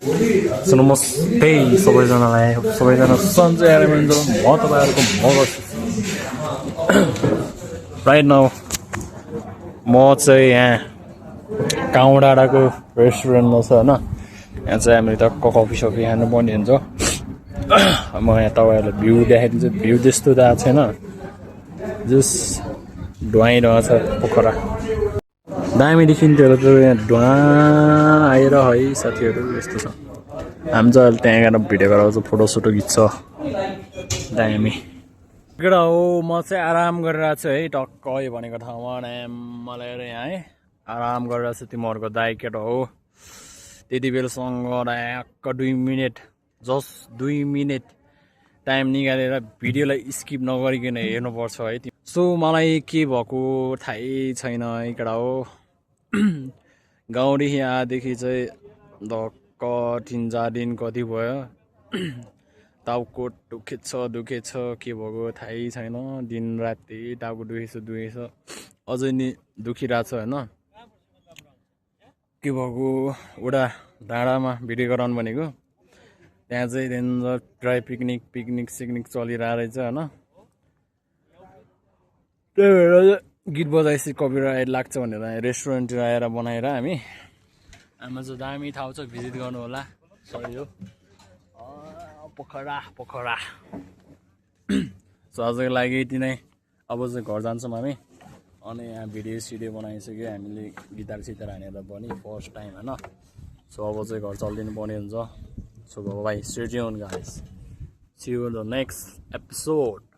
so नमस्ते सबैजनालाई सबैजना सन्चै आएर म तपाईँहरूको मगज राइट नाउ म चाहिँ यहाँ गाउँ डाँडाको रेस्टुरेन्टमा छ होइन यहाँ चाहिँ हामीले टक्क कफी सफी खानु पर्ने हुन्छ म यहाँ तपाईँहरूलाई भ्यू देखाइदिन्छु भ्यू त्यस्तो त आएको छैन जस ढुवाइरहेको छ पोखरा दामी देखिन्थ्यो त यहाँ ढुवा आएर है साथीहरू यस्तो छ हामी चाहिँ अहिले त्यहाँ गएर भिडियो गराउँछ फोटोसोटो खिच्छ दामी केटा हो म चाहिँ आराम गरिरहेको छु है टक्क भनेको ठाउँमा ड्याममा ल्याएर यहाँ है आराम गरिरहेको छु तिमीहरूको दाइ केटा हो त्यति बेलासँग टक्क 2 मिनट जस्ट 2 मिनट टाइम निकालेर भिडियोलाई स्किप नगरिकन हेर्नुपर्छ है सो मलाई के भएको थाहै छैन है केटा हो गाउँदेखि आएदेखि चाहिँ धक्क 3-4 दिन कति भयो टाउको दुखेछ के भएको थाहै छैन दिन राति टाउको दुखेछ अझै नि दुखिरहेछ होइन के भएको एउटा डाँडामा भिडियो गराउनु भनेको त्यहाँ चाहिँ डेन्जर ड्राई पिकनिक चलिरहेको रहेछ होइन त्यही भएर गीत बजाएपछि कपिराइट लाग्छ भनेर रेस्टुरेन्टतिर आएर बनाएर हामी आमा चाहिँ दामी ठाउँ छ भिजिट गर्नु होला सरी हो पोखरा सो आजको लागि यति नै अब चाहिँ घर जान्छौँ हामी अनि यहाँ भिडियो सिडियो बनाइसक्यो हामीले गिटार सिटार हानेर पनि फर्स्ट टाइम होइन सो अब चाहिँ घर चलिदिनु पर्ने हुन्छ so bye stay tune guys see you in the next episode